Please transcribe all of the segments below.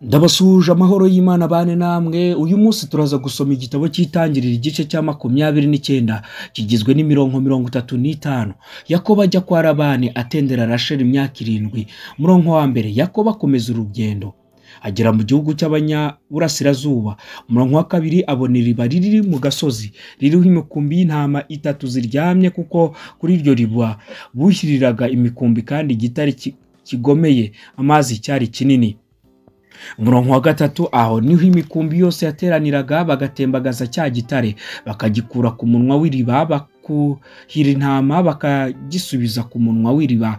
Ndabasuhuje amahoro y'Imana bane namwe. Uyu munsi turaza gusoma igitabo cy'Itangiriro igice cya 29 kigizwe n'imirongo 35. Yakobo ajya kwa Labani atendera Rasheli imyaka 7. Murongo wa mbere, Yakobo akomeza urugendo agera mu gihugu cy'abanyaburasirazuba. Umurongo wa kabiri, abona iriba riri mu gasozi ririho imikumbi y'intama 3 ziryamye, kuko kuri iryo riba buhiriraga imikumbi, kandi igitare kigomeye amazi cyari kinini. Umurongo wa gatatu, aho niho imikumbi yose yateraniraga bagatembagaza cya gitare bakagikura ku munwa w'iriba, bakuhira intama bakagisubiza ku munwa w'iriba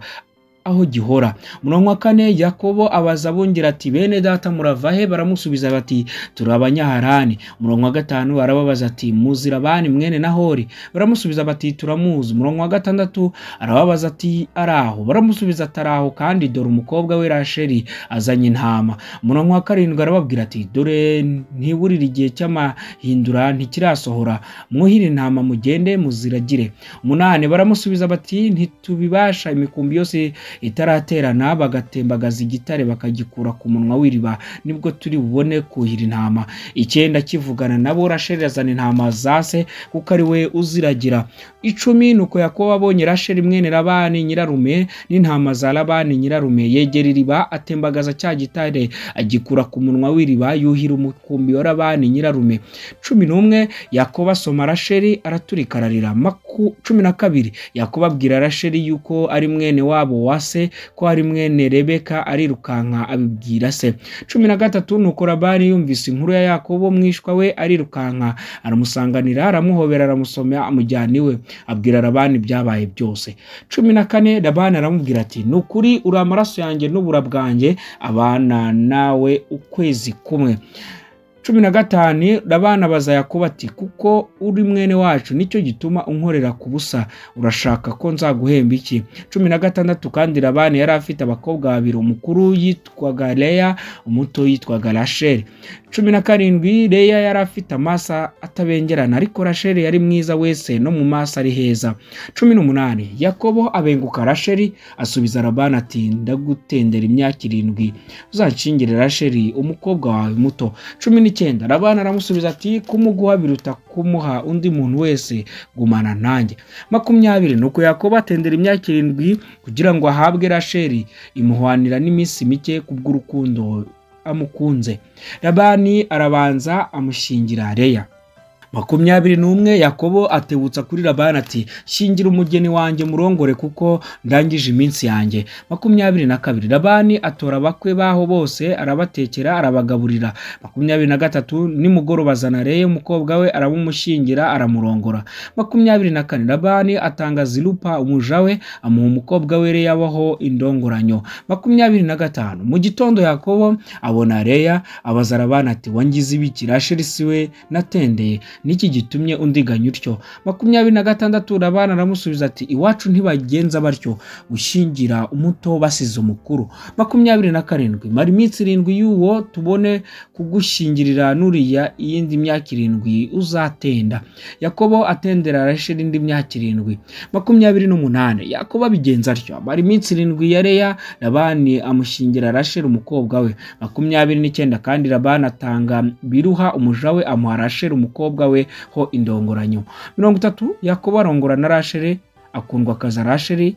aho gihora. Umurongo wa kane, Yakobo abaza abongera ati bene data murava he? Baramusubiza bati turi abanyaharani. Umurongo wa gatanu, arababaza ati muzi Labani mwene Nahori? Baramusubiza bati turamuzi. Umurongo wa gatandatu, arababaza ati araho? Baramusubiza ati araho, kandi dore umukobwa we Rasheli azanye intama. Umurongo wa karindwi, arababwira ati dore ntiburira igihe cy'amahindura ntikirasohora, mwuhire intama mugende muziragire. 8, baramusubiza bati ntitubibasha, imikumbi yose itaraterana bagatembagaza igitare bakagikura ku munwa w'iriba, nibwo turi bubone kuhira intama. 9, kivugana nabo Rasheli azana intama za se kuko ari we uziragira. 10, nuko Yakobo abonye Rasheli mwene Labani nyirarume n'intama za Labani nyirarume, yegera iriba atembagaza cya gitare agikura ku munwa w'iriba, yuhira umukumbi wa Labani nyirarume. 11, Yakobo asoma Rasheli araturika ararira. 12, Yakobo abwira Rasheli yuko ari mwene wabo wa se, ko ari mwene Rebeka, arirukanka abibwira se. 13, nuko Labani yumvise inkuru ya Yakobo mwishwa we, arirukanka aramusanganira, aramuhobera, aramusoma, amujyana iwe, abwira Labani ibyabaye byose. 14, Labani aramubwira ati nukuri uri amaraso yanjye n'ubura bwanjye, abana nawe ukwezi kumwe. 15, Labani abaza Yakobo ati kuko uri mwene wacu nicyo gituma unkorera ku busa, urashaka ko nzaguhemba iki? 16, kandi Labani yari afite abakobwa babiri, umukuru yitwaga Leya, umuto yitwaga Rasheli. 17, Leya yari afite amaso atabengerana, ariko Rasheli yari mwiza wese no mu maso ari heza. 18, Yakobo abenguka Rasheli asubiza Labani ati ndagutendera imyaka 7 uzanshingire Rasheli umukobwa wawe muto. 19, Labani aramusubiza ati kumuguha biruta kumuha undi muntu wese, gumana nanjye. 20, nuko Yakobo atendera imyaka 7 kugira ngo ahabwe Rasheli, imuhwanira n'iminsi mike kubw'urukundo amukunze. Labani arabanza amushingira Leya. 21, Yakobo atebutsa kuri Labani ati shingira umugeni wanjye murongore kuko ndangije iminsi yanjye. 22, Labani atora abakwe baho bose arabatekera arabagaburira. 23, nimugoroba azana Leya umukobwa we aramumushingira aramurongora. 24, Labani atanga Zilupa umuja we amuha umukobwa we Leya abaho indongoranyo. 25, mu gitondo Yakobo abona Leya abaza Labani ati wangize ibiki? Rasheli si we natendeye, niki gitumye undiganya utyo? 26, Labani aramusubiza ati iwacu ntibagenza batyo gushyingira umuto basize umukuru. 27, mara iminsi 7 y'uwo tubone kugushyingirira nuriya iyindi myaka 7 uzatenda. Yakobo atendera Rasheli indi myaka 7. 28, Yakobo abigenza atyo, mara iminsi 7 ya Leya, Labani amushyingira Rasheli umukobwa we. 29, kandi Labani atanga Biruha umuja we amuha Rasheli umukobwa we ho indongoranyo. 30, Yakobo arongora na Rasheli, akundwa akaza Rasheli,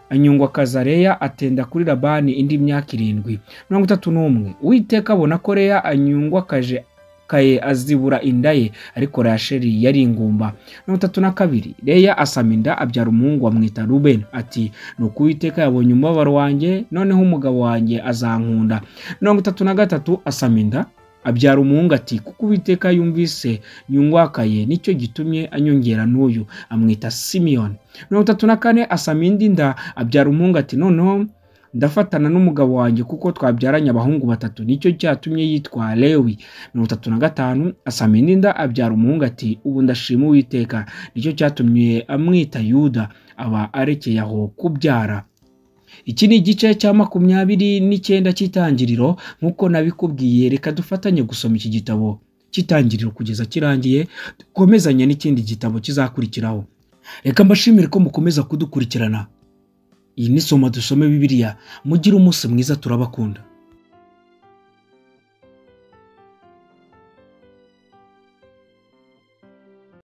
anyungwa akaza Leya, atenda kuri Labani indi myaka 7. 31, Uwiteka abona ko Leya anyungwa kaje kaye azibura inda ye, ariko Rasheli yari ingumba. 32, Leya asama inda abyara umuhungu amwita Rubeni, ati nuko Uwiteka yabonye umubabaro wanjye, noneho umugabo wanjye azankunda. 33, asama inda abyara umuhungu ati kuko Uwiteka yumvise nyungwakaye nicyo gitumye anyongera n'uyu, amwita Simiyoni. 34, asama indi nda abyara umuhungu ati noneho ndafatana n'umugabo wanjye kuko twabyaranye abahungu batatu, nicyo cyatumye yitwa Lewi. 35, asama indi nda abyara umuhungu ati ubu ndashima Uwiteka, nicyo cyatumye amwita Yuda, aba arekeye aho kubyara. Iki ni igice cya 29 cy'Itangiriro. Nkuko nabikubwiye, reka dufatanye gusoma iki gitabo cy'Itangiriro kugeza kirangiye, dukomezanye n'ikindi gitabo kizakurikiraho. Reka mbashimire ko mukomeza kudukurikirana. Iyi ni Soma Dusome Bibiliya. Mugire umunsi mwiza, turabakunda.